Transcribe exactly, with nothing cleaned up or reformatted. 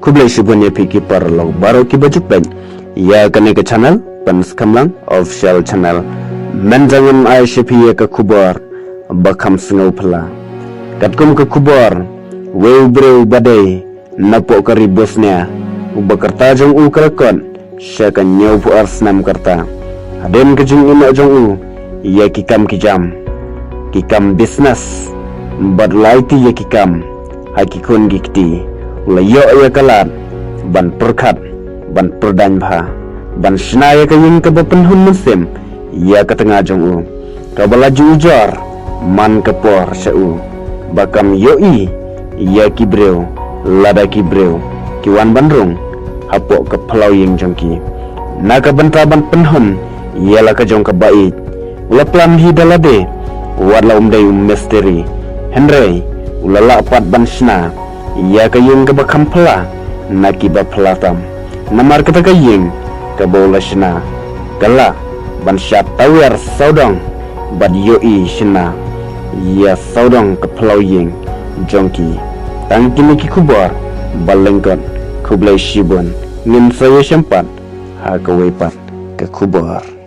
Khublei shibun ïa phi ki paralok baroh kiba ju peit ïa kane ka channel Pynskhem Lang Official Channel. Mynta ngan ai sha phi ïa ka khubor ba kham sngewphylla. Katkum ka khubor, wei u briew ba dei napoh ka ri Bosnia, uba ka rta jong u ka la kot sha ka hynñiewphew ar snem ka rta. Hadien ka jingïehnoh jong u ïa ki kam ki jam, ki kam business, bad la aiti ïa ki kam ha ki khun ki kti, u la ïoh ïa ka lad ban pyrkhat, ban pyrdaiñ bha, ban shna ïa ka ïing kaba pynhun mynsiem ïa ka tnga jong u, kaba la ju ujor man ka por sha u, ba kam ïohi ïa ki briew lada ki briew ki wan ban rung hapoh ka phyllaw ïing jong ki. Na ka bynta ban pynhun ïa la ka jong kaba ïeit, u la plan hi da lade, wat la um dei u mistri, hynrei u la lah pat ban shna ïa ka ïing kaba kham phylla na kiba phylla tam. Namar kata ka ïing kaba u la shna ka lah ban shad tawiar sawdong bad ïohi shna ïa sawdong ka phyllaw ïing jong ki. Tang kine ki khubor ba lyngkot, khublei shibun, ngin sa ïashem pat ha kawei pat ka khubor.